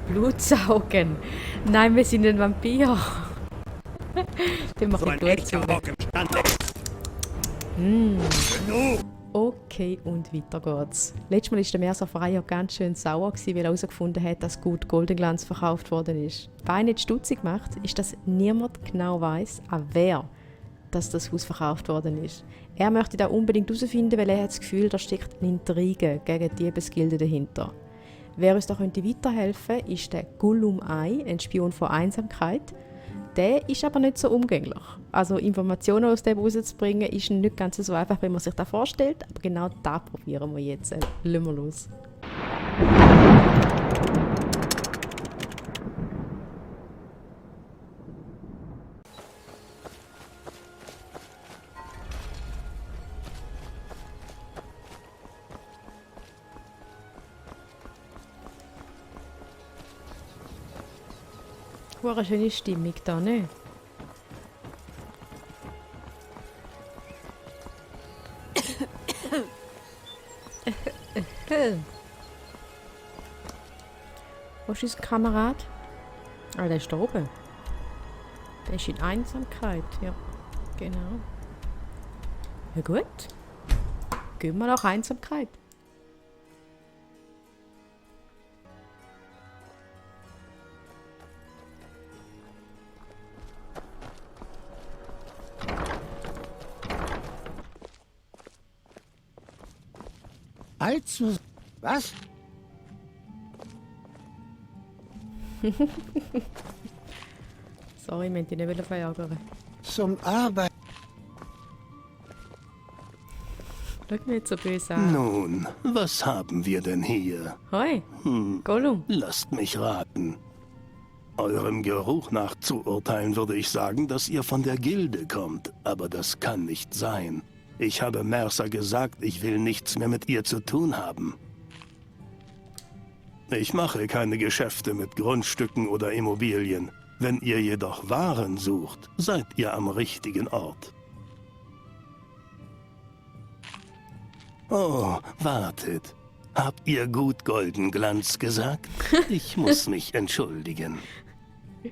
Blut saugen. Nein, wir sind ein Vampir. Den mache ich gut zu. Okay, und weiter geht's. Letztes Mal war der Meersaferei ja ganz schön sauer, weil er herausgefunden hat, dass gut Goldenglanz verkauft worden ist. Was ihn nicht stutzig macht, ist, dass niemand genau weiss, an wer dass das Haus verkauft worden ist. Er möchte da unbedingt herausfinden, weil er hat das Gefühl, da steckt eine Intrige gegen die Diebesgilde dahinter. Wer uns da könnte weiterhelfen könnte, ist der Gullum Eye, ein Spion von Einsamkeit. Der ist aber nicht so umgänglich. Also Informationen aus dem rauszubringen, ist nicht ganz so einfach, wie man sich das vorstellt. Aber genau das probieren wir jetzt. Lassen wir los. Eine schöne Stimmung da, ne? Wo ist unser Kamerad? Ah, der ist da oben. Der ist in Einsamkeit, ja. Genau. Ja gut. Gehen wir nach Einsamkeit. Also, was? Sorry, ich wollte dich nicht verärgern. Zum Arbeit. Schau mich nicht so böse an. Nun, was haben wir denn hier? Hoi, Gollum. Lasst mich raten. Eurem Geruch nach zu urteilen würde ich sagen, dass ihr von der Gilde kommt. Aber das kann nicht sein. Ich habe Mercer gesagt, ich will nichts mehr mit ihr zu tun haben. Ich mache keine Geschäfte mit Grundstücken oder Immobilien. Wenn ihr jedoch Waren sucht, seid ihr am richtigen Ort. Oh, wartet. Habt ihr gut Goldenglanz gesagt? Ich muss mich entschuldigen.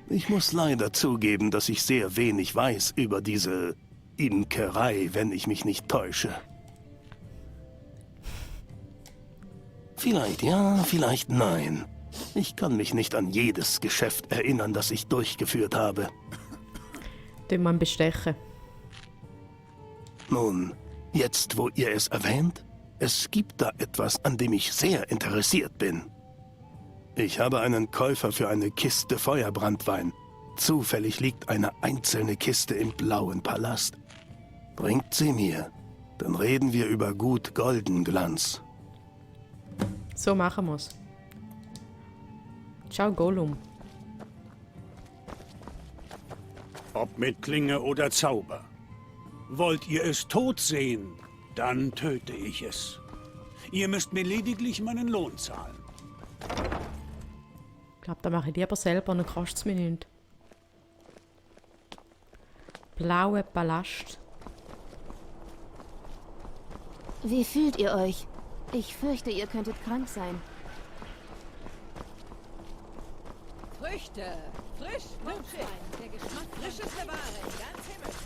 Ich muss leider zugeben, dass ich sehr wenig weiß über diese Imkerei, wenn ich mich nicht täusche. Vielleicht ja, vielleicht nein. Ich kann mich nicht an jedes Geschäft erinnern, das ich durchgeführt habe. Den man bestechen. Nun, jetzt wo ihr es erwähnt, es gibt da etwas, an dem ich sehr interessiert bin. Ich habe einen Käufer für eine Kiste Feuerbranntwein. Zufällig liegt eine einzelne Kiste im Blauen Palast. Bringt sie mir, dann reden wir über gut Goldenglanz. So machen wir's. Ciao, Gollum. Ob mit Klinge oder Zauber. Wollt ihr es tot sehen, dann töte ich es. Ihr müsst mir lediglich meinen Lohn zahlen. Ich glaube, da mache ich lieber selber, dann kostet es mir nicht. Blaue Palast. Wie fühlt ihr euch? Ich fürchte, ihr könntet krank sein. Früchte, frisch vom Schiff. Der Geschmack frischeste Ware, ganz himmlisch.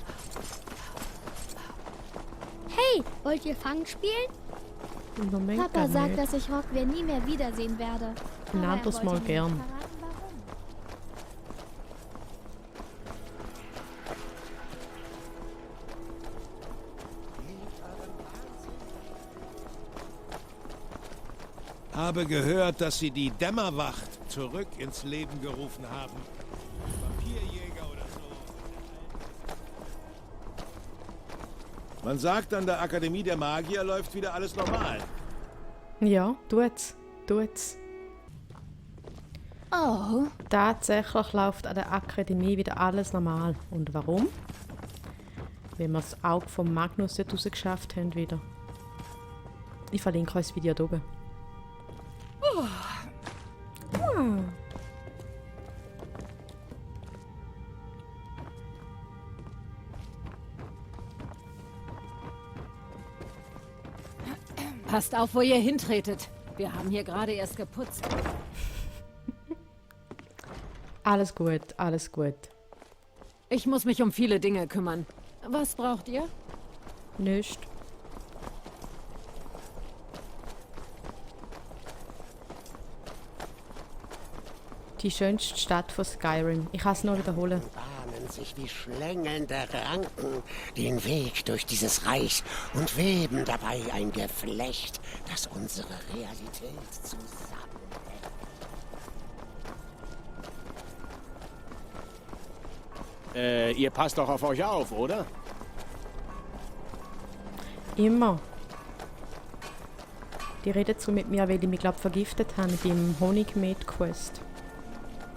Hey, wollt ihr Fang spielen? Im Moment Papa gar sagt, nicht. dass ich Rockwehr nie mehr wiedersehen werde. Ein Aber er anderes wollte Mal mir nicht gern. verraten, warum. Habe gehört, dass Sie die Dämmerwacht zurück ins Leben gerufen haben. Vampirjäger oder so. Man sagt, an der Akademie der Magier läuft wieder alles normal. Ja, tut's. Tut's. Oh, Tatsächlich läuft an der Akademie wieder alles normal. Und warum? Weil wir das Auge vom Magnus dort rausgeschafft haben wieder. Ich verlinke euch das Video da oben. Passt auf, wo ihr hintretet. Wir haben hier gerade erst geputzt. Alles gut, alles gut. Ich muss mich um viele Dinge kümmern. Was braucht ihr? Nicht. Die schönste Stadt von Skyrim. Ich kann es nur wiederholen. Bahnen sich wie schlängelnde Ranken den Weg durch dieses Reich und weben dabei ein Geflecht, das unsere Realität zusammenhält. Ihr passt doch auf euch auf, oder? Immer. Die redet so mit mir, weil die mich, glaube vergiftet haben beim Honigmet-Quest.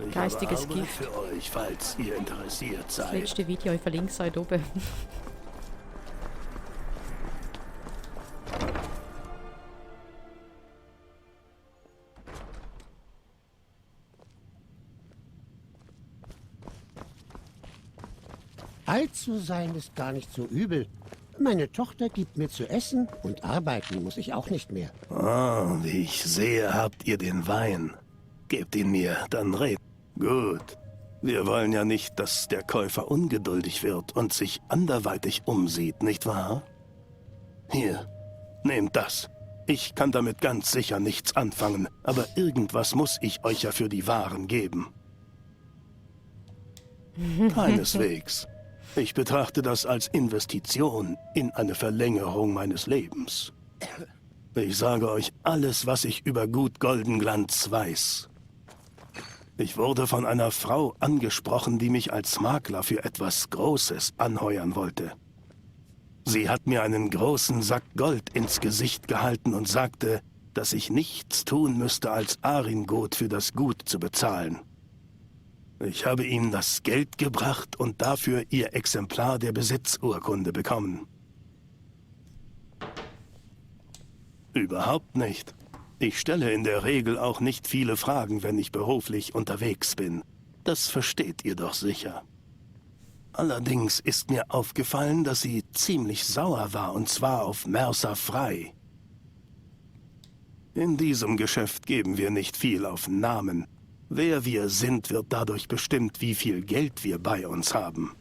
Ich Geistiges habe Arbeit Gift. für euch, falls ihr interessiert Das seid. letzte Video, ich verlinke es euch oben. Alt zu sein ist gar nicht so übel. Meine Tochter gibt mir zu essen und arbeiten muss ich auch nicht mehr. Ah, wie ich sehe, habt ihr den Wein. Gebt ihn mir, dann red. Gut. Wir wollen ja nicht, dass der Käufer ungeduldig wird und sich anderweitig umsieht, nicht wahr? Hier, nehmt das. Ich kann damit ganz sicher nichts anfangen, aber irgendwas muss ich euch ja für die Waren geben. Keineswegs. Ich betrachte das als Investition in eine Verlängerung meines Lebens. Ich sage euch alles, was ich über Gut Goldenglanz weiß. Ich wurde von einer Frau angesprochen, die mich als Makler für etwas Großes anheuern wollte. Sie hat mir einen großen Sack Gold ins Gesicht gehalten und sagte, dass ich nichts tun müsste, als Aringot für das Gut zu bezahlen. Ich habe ihm das Geld gebracht und dafür ihr Exemplar der Besitzurkunde bekommen. Überhaupt nicht. Ich stelle in der Regel auch nicht viele Fragen, wenn ich beruflich unterwegs bin. Das versteht ihr doch sicher. Allerdings ist mir aufgefallen, dass sie ziemlich sauer war, und zwar auf Mercer Frey. In diesem Geschäft geben wir nicht viel auf Namen. Wer wir sind, wird dadurch bestimmt, wie viel Geld wir bei uns haben.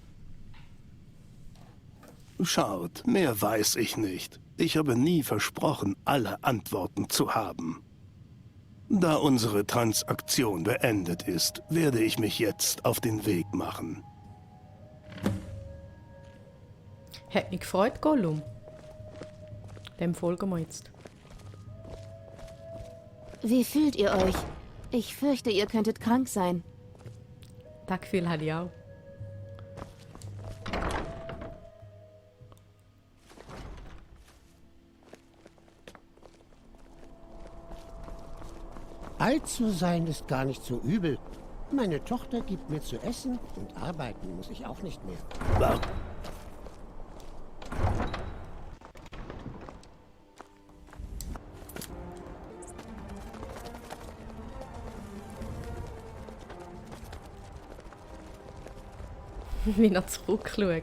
Schaut, mehr weiß ich nicht. Ich habe nie versprochen, alle Antworten zu haben. Da unsere Transaktion beendet ist, werde ich mich jetzt auf den Weg machen. Hat mich gefreut, Gollum. Dem folgen wir jetzt. Wie fühlt ihr euch? Ich fürchte, ihr könntet krank sein. Das Gefühl hatte ich auch. Alt zu sein ist gar nicht so übel. Meine Tochter gibt mir zu essen und arbeiten muss ich auch nicht mehr. Wart. Wie er zurückschaut.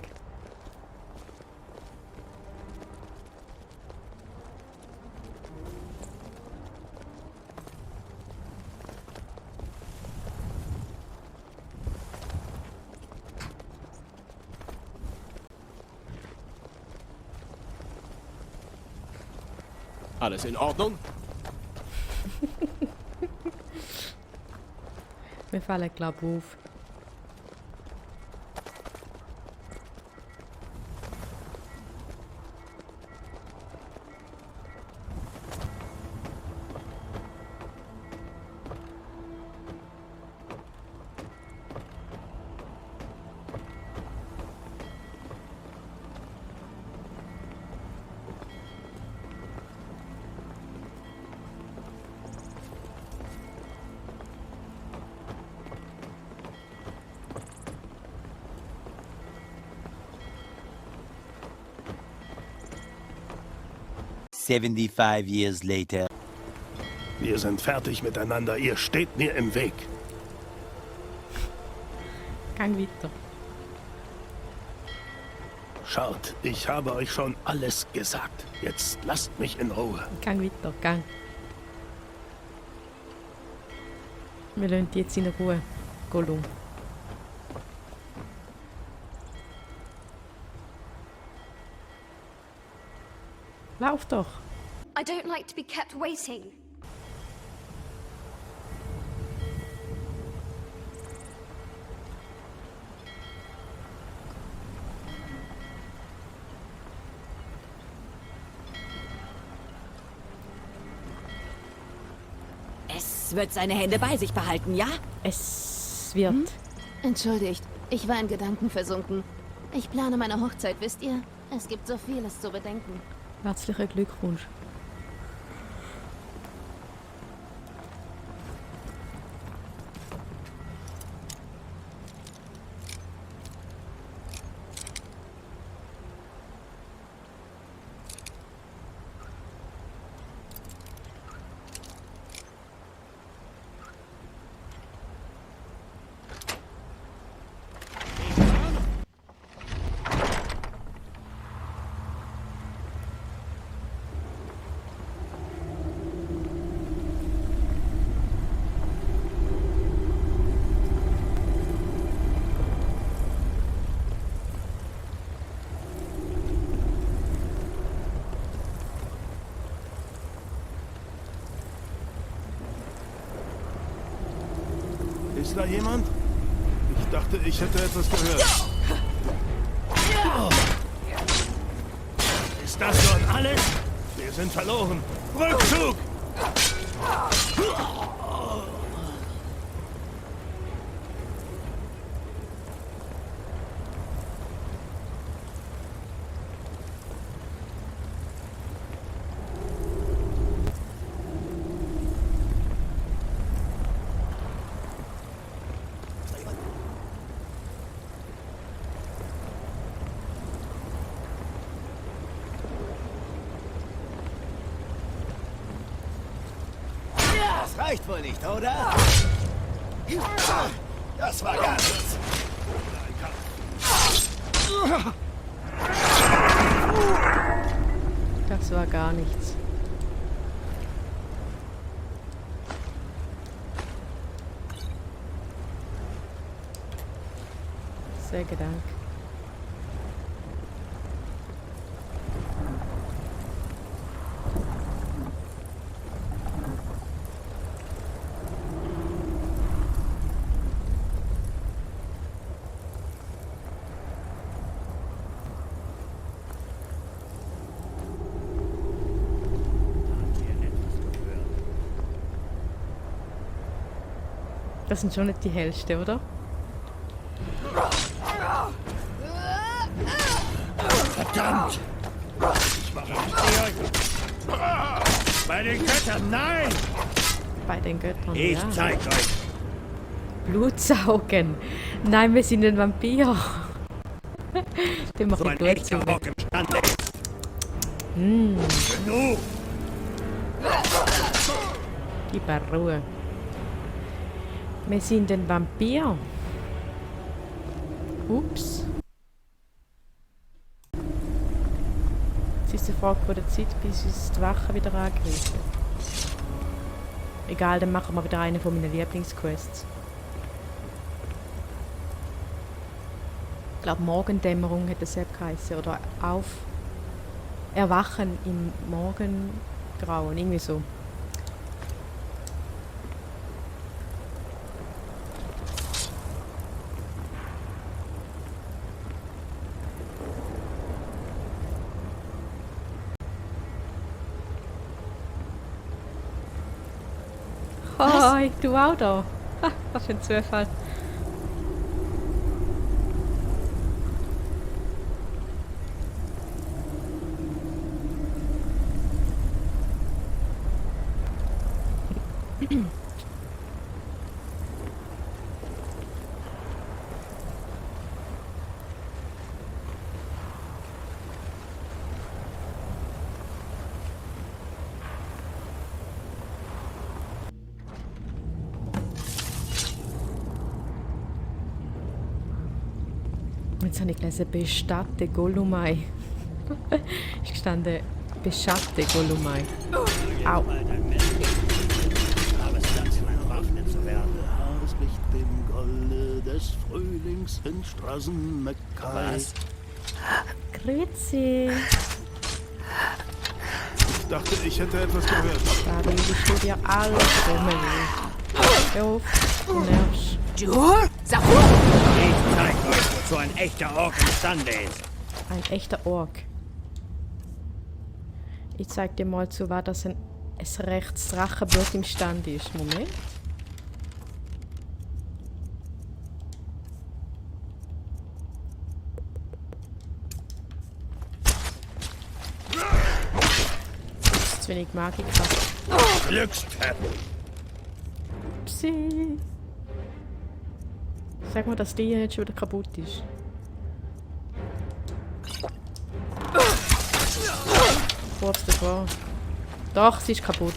Alles in Ordnung? Wir fallen, glaube ich, auf. "75 years later." Wir sind fertig miteinander. Ihr steht mir im Weg. Gang weiter. Schaut, ich habe euch schon alles gesagt. Jetzt lasst mich in Ruhe. Gang weiter, gang. Wir lassen die jetzt in Ruhe. Gollum. Lauf doch. I don't like to be kept waiting. Es wird seine Hände bei sich behalten, ja? Es wird. Entschuldigt, ich war in Gedanken versunken. Ich plane meine Hochzeit, wisst ihr? Es gibt so vieles zu bedenken. Herzlichen Glückwunsch. Ist da jemand? Ich dachte, ich hätte etwas gehört. Ist das schon alles? Wir sind verloren. Rückzug! Das reicht wohl nicht, oder? Das war gar nichts. Das war gar nichts. Sehr Dank. Das sind schon nicht die hellsten, oder? Verdammt! Ich mache bei den Göttern, nein! Bei den Göttern, Ich ja. zeig euch. Blutsaugen. Nein, wir sind ein Vampir. Den mache So ich ein gut echter zu. Bock im Stande. Genug! Gib mir Ruhe. Wir sind ein Vampir. Ups. Es ist eine Frage von der Zeit, bis uns die Wache wieder angreifen. Egal, dann machen wir wieder eine von meinen Lieblingsquests. Ich glaube, Morgendämmerung hat das selbst geheißen. Oder Erwachen im Morgengrauen. Irgendwie so. Oh, du auch da. Ha, was für ein Zufall. Jetzt habe ich gelesen, bestatte Gollumai. Ist gestanden, beschatte Gollumai. Au. Aber es ganz bewaffnet zu werden. Das liegt dem Rolle des Frühlings in Straßenmeckei. Was? Grüezi. Ich dachte, ich hätte etwas gehört. Da redest du dir alles Rummel. Hör auf, du nervst. Du? Sag Ich zeig euch, wozu ein echter Ork imstande ist. Ein echter Ork. Ich zeig dir mal zu, was das ein rechtes Drachenblut im Stand ist. Moment. Das ist zu wenig Magik. Glückstreffer. Upsi. Sag mal, dass die hier jetzt schon wieder kaputt ist. Kurz davor. Doch, sie ist kaputt.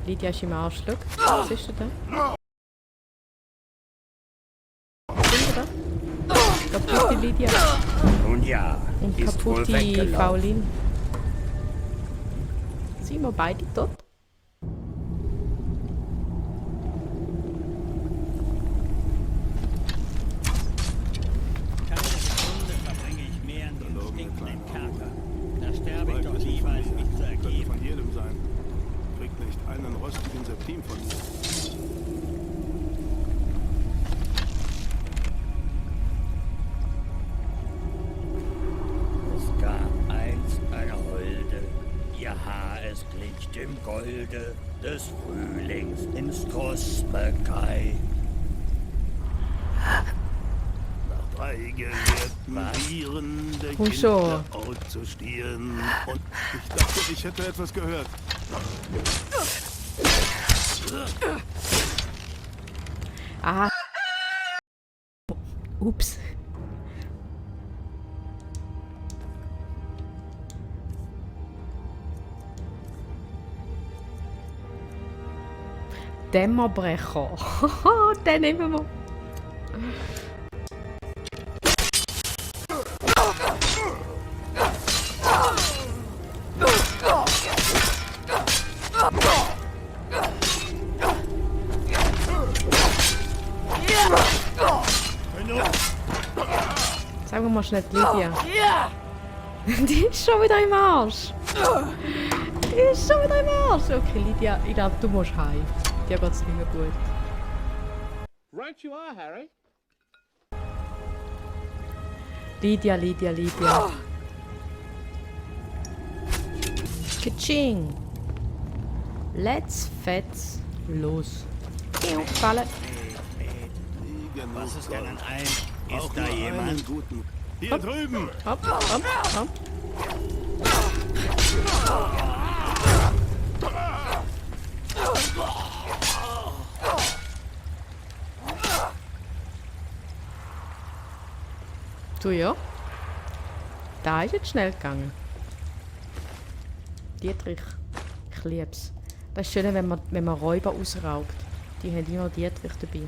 Lydia ist im Arsch. Schau, was ist denn da? Sind wir da? Kaputte Lydia. Nun ja, Und ist wohl kaputte weggelaufen. Faulin. Sind wir beide tot? Keine Sekunde verbringe ich mehr in den stinkenden Kerker. Da sterbe ich doch lieber, als mich zu Könnte ergeben. von jedem sein. Kriegt nicht einen rostigen Septim von mir. Es gab einst eine Holde, ihr Haar es gleicht im Golde des Frühlings in Straßenmeckei. Nach 3 gelehrten Was? Viren der Wo schon? Ort zu stehen. Und ich dachte, ich hätte etwas gehört. Aha. Ups. Dämmerbrecher. Den nehmen wir. Sagen wir mal schnell die Lydia. Die ist schon wieder im Arsch. Die ist schon wieder im Arsch. Okay, Lydia, ich glaube, du musst heim. Dir geht's nicht mehr gut. Right you are, Harry. Lydia. Kitsching. Let's fetz los. Falle. Was ist denn an allen? Auch Ist da nur jemand? einen guten. Hier drüben! Hopp, hopp, hopp. Du ja? Da ist jetzt schnell gegangen. Dietrich, ich lieb's. Das ist schön, wenn man Räuber ausraubt. Die haben immer Dietrich dabei.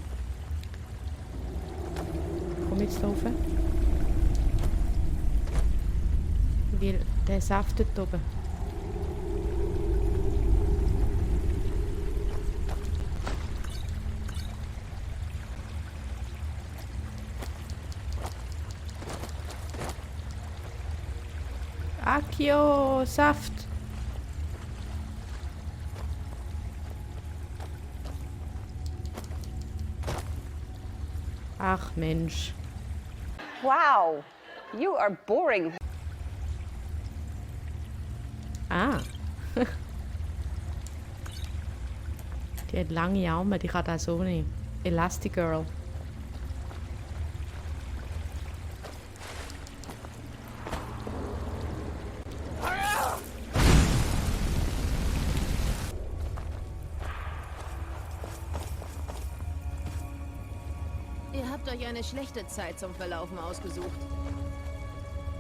Komm jetzt da rauf. Weil der saftet oben. Akio, Saft. Ach Mensch. Wow, you are boring. Ah. Die hat lange Arme, die kann das so nicht. Elastigirl. Ihr habt euch eine schlechte Zeit zum Verlaufen ausgesucht.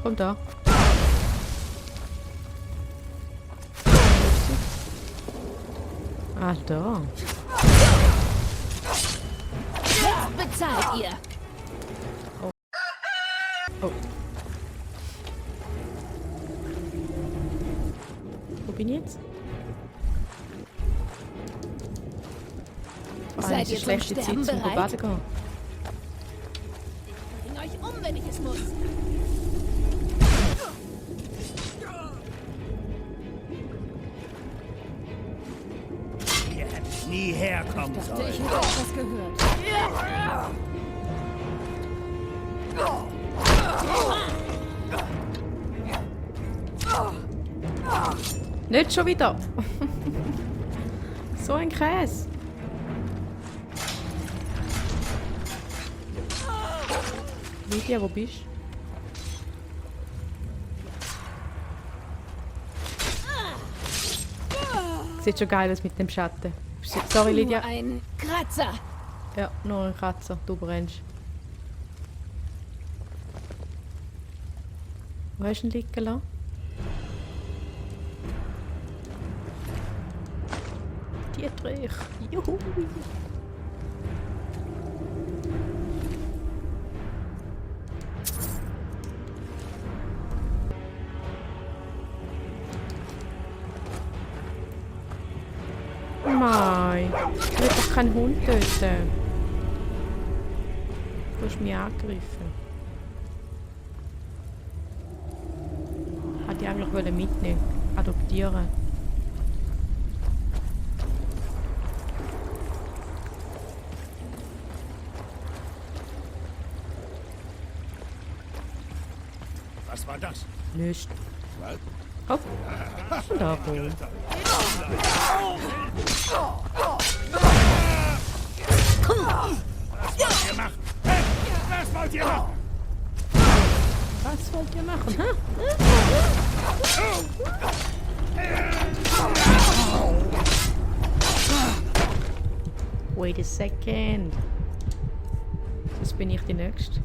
Komm da. Ah, da. Jetzt bezahlt ihr! Oh. Wo bin ich jetzt? Seid Das ist eine schlechte Zeit, zum baden gehen. Ich bring euch um, wenn ich es muss. Ihr hättet nie herkommen Ich sollen. hätte etwas gehört. Nicht schon wieder. So ein Käse. Lydia, wo bist du? Sieht schon geil aus mit dem Schatten. Sorry, Lydia. Nur ein Kratzer. Ja, nur ein Kratzer. Du brennst. Wo hast du ihn liegen lassen? Dietrich. Juhu. Nein, ich will doch keinen Hund töten. Du hast mich angegriffen. Hätte ich eigentlich mitnehmen, adoptieren. Was war das? Nicht. Was? Hopp. Da wohl. Was wollt ihr machen? Was wollt ihr machen? Hä? Wait a second. Jetzt bin ich die Nächste.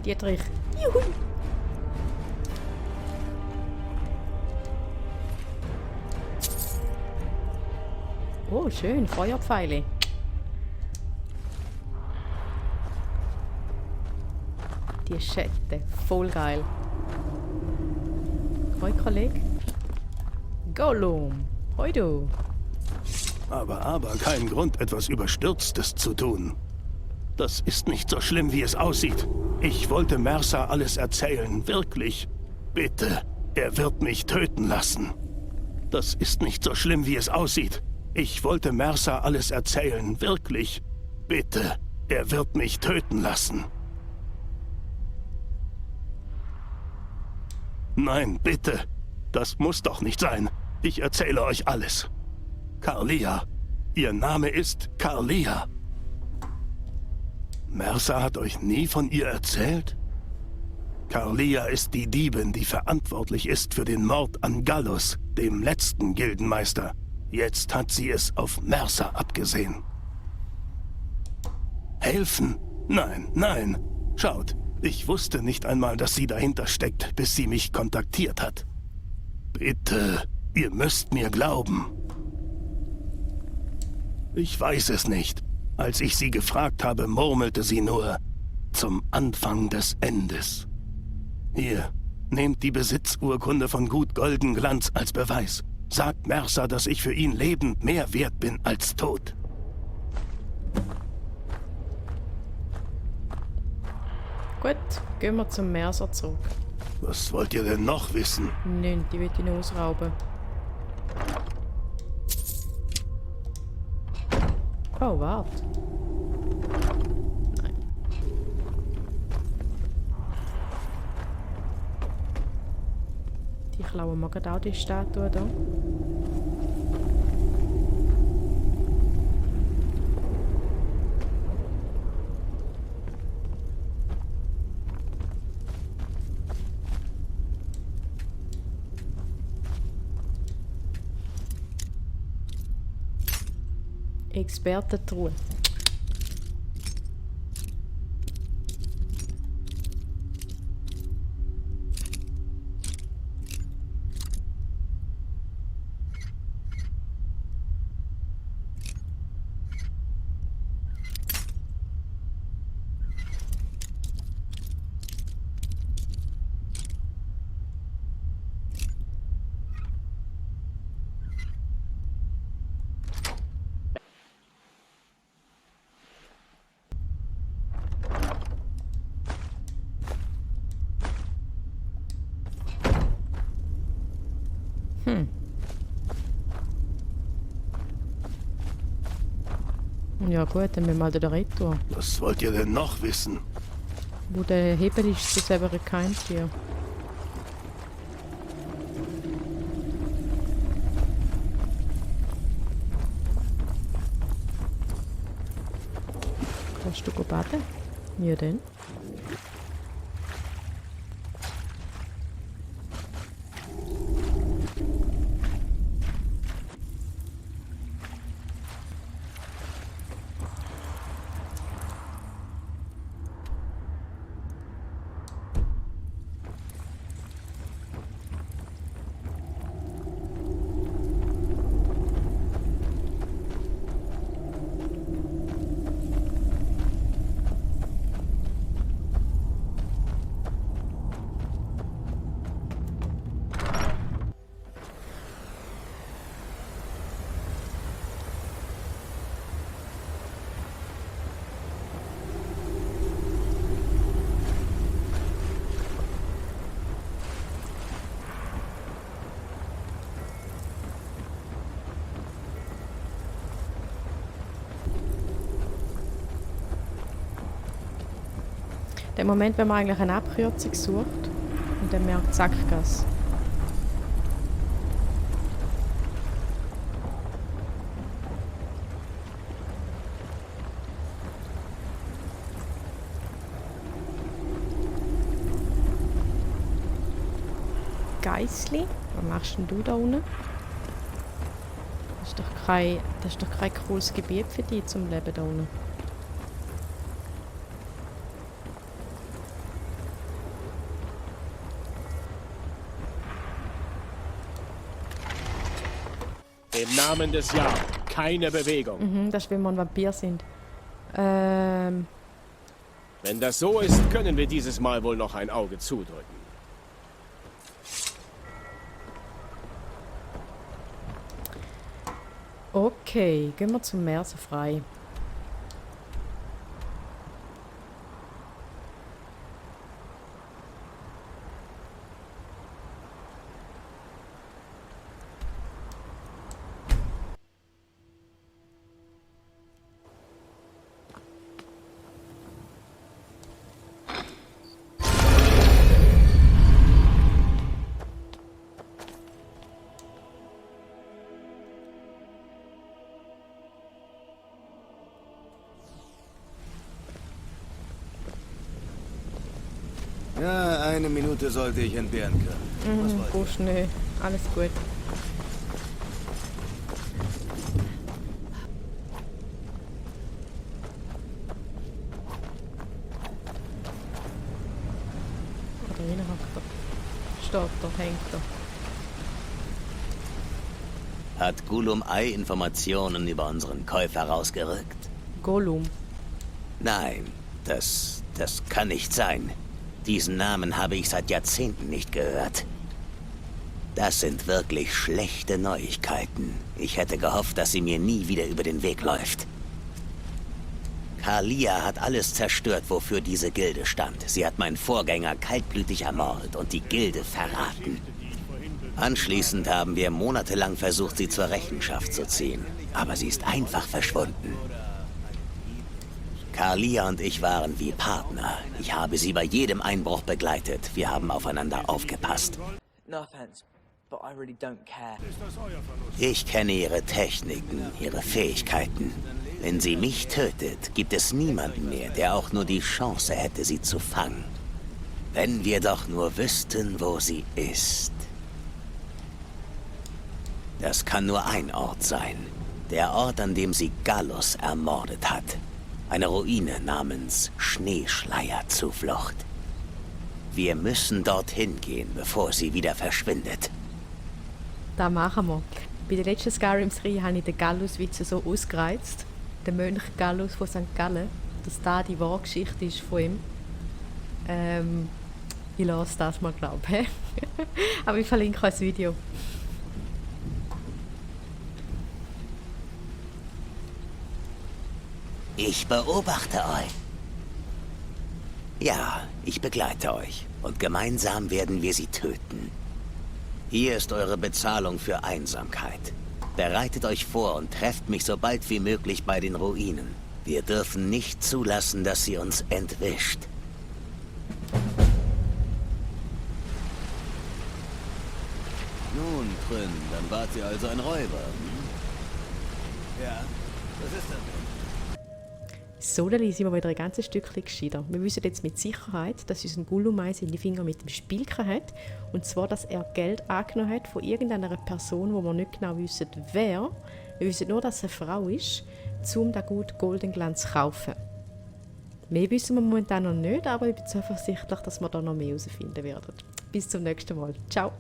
Dietrich. Juhu. Oh, schön. Feuerpfeile. Die Schätte. Voll geil. Hoi, Kollege. Gollum. Hoi, du. Aber kein Grund, etwas Überstürztes zu tun. Das ist nicht so schlimm, wie es aussieht. Ich wollte Mercer alles erzählen, wirklich. Bitte, er wird mich töten lassen. Das ist nicht so schlimm, wie es aussieht. Ich wollte Mercer alles erzählen, wirklich. Bitte, er wird mich töten lassen. Nein, bitte. Das muss doch nicht sein. Ich erzähle euch alles. Carlia. Ihr Name ist Carlia. Mercer hat euch nie von ihr erzählt? Carlia ist die Diebin, die verantwortlich ist für den Mord an Gallus, dem letzten Gildenmeister. Jetzt hat sie es auf Mercer abgesehen. Helfen? Nein, nein. Schaut, ich wusste nicht einmal, dass sie dahinter steckt, bis sie mich kontaktiert hat. Bitte, ihr müsst mir glauben. Ich weiß es nicht. Als ich sie gefragt habe, murmelte sie nur, zum Anfang des Endes. Hier, nehmt die Besitzurkunde von Gut Goldenglanz als Beweis. Sagt Mercer, dass ich für ihn lebend mehr wert bin als tot. Gut, gehen wir zum Mercer zurück. Was wollt ihr denn noch wissen? Nein, die will ich noch ausrauben. Oh, warte. Nein. Die klauen wir gerade auch die Statue da. Expertentruhe. Ja gut, dann müssen wir halt wieder retour. Was wollt ihr denn noch wissen? Wo der Hebel ist, das selber kein Tier. Kannst du baden? Ja dann. Der Moment, wenn man eigentlich eine Abkürzung sucht und dann merkt, Sackgasse. Geissli, was machst denn du da unten? Das ist doch kein cooles Gebiet für dich zum Leben da unten. Im Namen des Ja, keine Bewegung. Das ist, wenn wir ein Vampir sind. Wenn das so ist, können wir dieses Mal wohl noch ein Auge zudrücken. Okay, gehen wir zum Meersefrei. Ja, eine Minute sollte ich entbehren können. Busch, nö. Alles gut. Da drinnen hockt er. Steht da, hängt er. Hat Gulum Ei Informationen über unseren Käufer rausgerückt? Gollum. Nein, das kann nicht sein. Diesen Namen habe ich seit Jahrzehnten nicht gehört. Das sind wirklich schlechte Neuigkeiten. Ich hätte gehofft, dass sie mir nie wieder über den Weg läuft. Kalia hat alles zerstört, wofür diese Gilde stand. Sie hat meinen Vorgänger kaltblütig ermordet und die Gilde verraten. Anschließend haben wir monatelang versucht, sie zur Rechenschaft zu ziehen. Aber sie ist einfach verschwunden. Kalia und ich waren wie Partner. Ich habe sie bei jedem Einbruch begleitet. Wir haben aufeinander aufgepasst. Ich kenne ihre Techniken, ihre Fähigkeiten. Wenn sie mich tötet, gibt es niemanden mehr, der auch nur die Chance hätte, sie zu fangen. Wenn wir doch nur wüssten, wo sie ist. Das kann nur ein Ort sein. Der Ort, an dem sie Gallus ermordet hat. Eine Ruine namens Schneeschleierzuflucht. Wir müssen dorthin gehen, bevor sie wieder verschwindet. Das machen wir. Bei der letzten Skyrim-Serie habe ich den Gallus-Witz so ausgereizt. Den Mönch Gallus von St. Gallen. Dass das die wahre Geschichte ist von ihm. Ich lasse das mal, glaube ich. Aber ich verlinke euch das Video. Ich beobachte euch. Ja, ich begleite euch. Und gemeinsam werden wir sie töten. Hier ist eure Bezahlung für Einsamkeit. Bereitet euch vor und trefft mich so bald wie möglich bei den Ruinen. Wir dürfen nicht zulassen, dass sie uns entwischt. Nun, Trin, dann wart ihr also ein Räuber. Ja, was ist denn? So, dann sind wir wieder ein ganzes Stückchen gescheiter. Wir wissen jetzt mit Sicherheit, dass unser Gullumei seine Finger mit dem Spiel hat. Und zwar, dass er Geld angenommen hat von irgendeiner Person, wo wir nicht genau wissen, wer. Wir wissen nur, dass es eine Frau ist, um den Gut Goldenglanz zu kaufen. Mehr wissen wir momentan noch nicht, aber ich bin zuversichtlich, dass wir da noch mehr herausfinden werden. Bis zum nächsten Mal. Ciao!